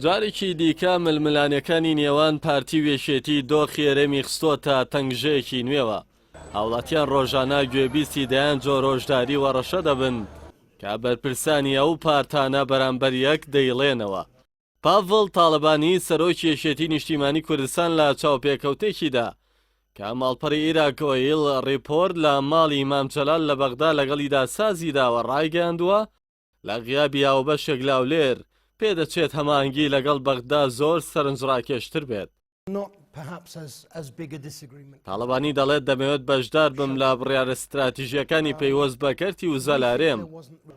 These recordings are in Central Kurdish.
جارێکی دیکە ململانێکانی نێوان پارتی و یەکێتی دۆخی هەرێمی خستۆتە تەنگژەیەکی نوێوە. هاوڵاتیان ڕۆژانە گوێبیستی دەیان جۆر هۆشداری و هەڕەشە دەبن کە بەرپرسانی ئەو پارتانە بەرامبەر یەک دەیڵێنەوە. پاڤڵ تاڵەبانی سەرۆکی یەکێتی نیشتیمانی کوردستان لە چاوپێکەوتێکیدا کە ماڵپەڕی ئیراک ئۆیل ڕیپۆرت لە ماڵی مام جەلال لە بەغدا لەگەڵیدا سازی داوە ڕایگەیاندووە لە غیابی هاوبەشێک لە هەولێر پێدەچێت هەماهەنگی لەگەڵ بەغدا زۆر سەرنجڕاکێشتر بێت. تاڵەبانی دەڵێت دەمەوێت بەشدار بم لە بڕیارە ستراتیژییەکانی پەیوەست بە کەرتی وزە لە هەرێم،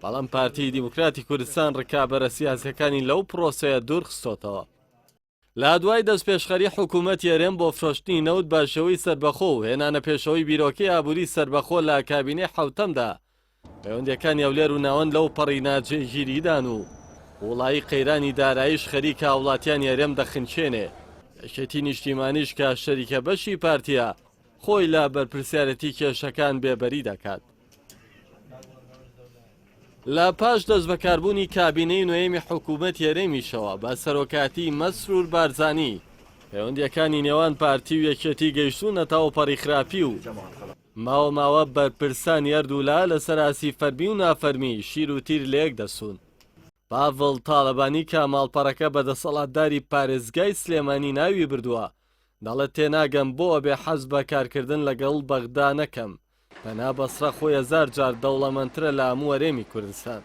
بەڵام پارتیی دیموکراتی کوردستان ڕکابەرە سیاسییەکانی لەو پرۆسەیە دوورخستۆتەوە. لە دوای دەستپێشخەری حکوومەتی هەرێم بۆ فرۆشتنی نەوت بە شێوەی سەربەخۆ و هێنانەپێشەوەی بیرۆکەی ئابووری سەربەخۆ لە کابینەی حەوتەمدا، پەیوەندییەکانی هەولێر و ناوەند لەو پەڕی ناجێگیریدان و قووڵایی قەیرانی داراییش خەریکە هاوڵاتیانی هەرێم دەخنکێنێ. یەکێتی نیشتیمانیش کە شەریکە بەشی پارتییە، خۆی لە بەرپرسیارێتی کێشەکان بێبەری دەکات. لە پاش دەستبەکاربوونی کابینەی نۆیەمی حکوومەتی هەرێمیشەوە بە سەرۆکایەتی مەسرور بارزانی، پەیوەندییەکانی نێوان پارتی و یەکێتی گەیشتوونەتە ئەوپەڕی خراپی و ماوە ماوە بەرپرسانی هەردوولا لەسەر ئاستی فەرمی و نافەرمی شیر و تیر لەیەک دەسوون. پاڤڵ تاڵەبانی کە ماڵپەڕەکە بە دەسەڵاتداری پارێزگای سلێمانی ناوی بردووە، دەڵێت تێناگەم بۆ ئەبێ حەز بە کارکردن لەگەڵ بەغدا نەکەم، پەنا بەسڕە خۆی هەزار جار دەوڵەمەندترە لە هەموو هەرێمی کوردستان.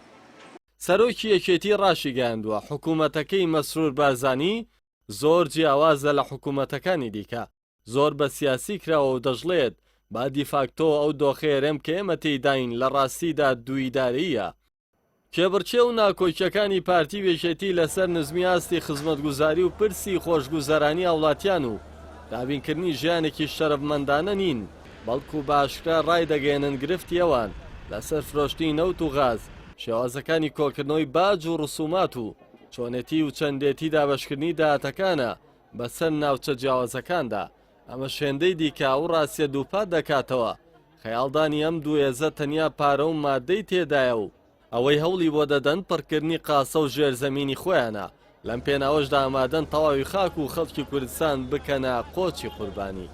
سەرۆکی یەکێتی ڕاشیگەیاندووە، حکوومەتەکەی مەسرور بارزانی زۆر جیاوازە لە حکوومەتەکانی دیکە، زۆر بە سیاسی کراوە و دەشڵێت، بە دیفاکتۆ ئەو دۆخەی هەرێم کە ئێمە تێیداین لە ڕاستیدا دووئیدارەییە. کێبڕکێ و ناکۆکییەکانی پارتی و یەکێتی لەسەر نزمی ئاستی خزمەتگوزاری و پرسی خۆشگوزەرانی هاوڵاتیان و دابینکردنی ژیانێکی شەرەفمەندانە نین، بەڵکو بە ئاشکرا ڕایدەگەیەنن گرفتی ئەوان لەسەر فرۆشتنی نەوت و غاز، شێوازەکانی کۆکردنەوەی باج و ڕسومات و چۆنێتی و چەندێتی دابەشکردنی داهاتەکانە بەسەر ناوچە جیاوازەکاندا، ئەمەش هێندەی دیکە ئەو ڕاستیە دووپات دەکاتەوە خەیاڵدانی ئەم دوو هێزە تەنیا پارە و مادەی تێدایە و ئەوەی هەوڵی بۆ دەدەن پڕکردنی قاسە و ژێرزەمینی خۆیانە، لەم پێناوەشدا ئامادەن تەواوی خاک و خەڵکی کوردستان بکەنە قۆچی قوربانی.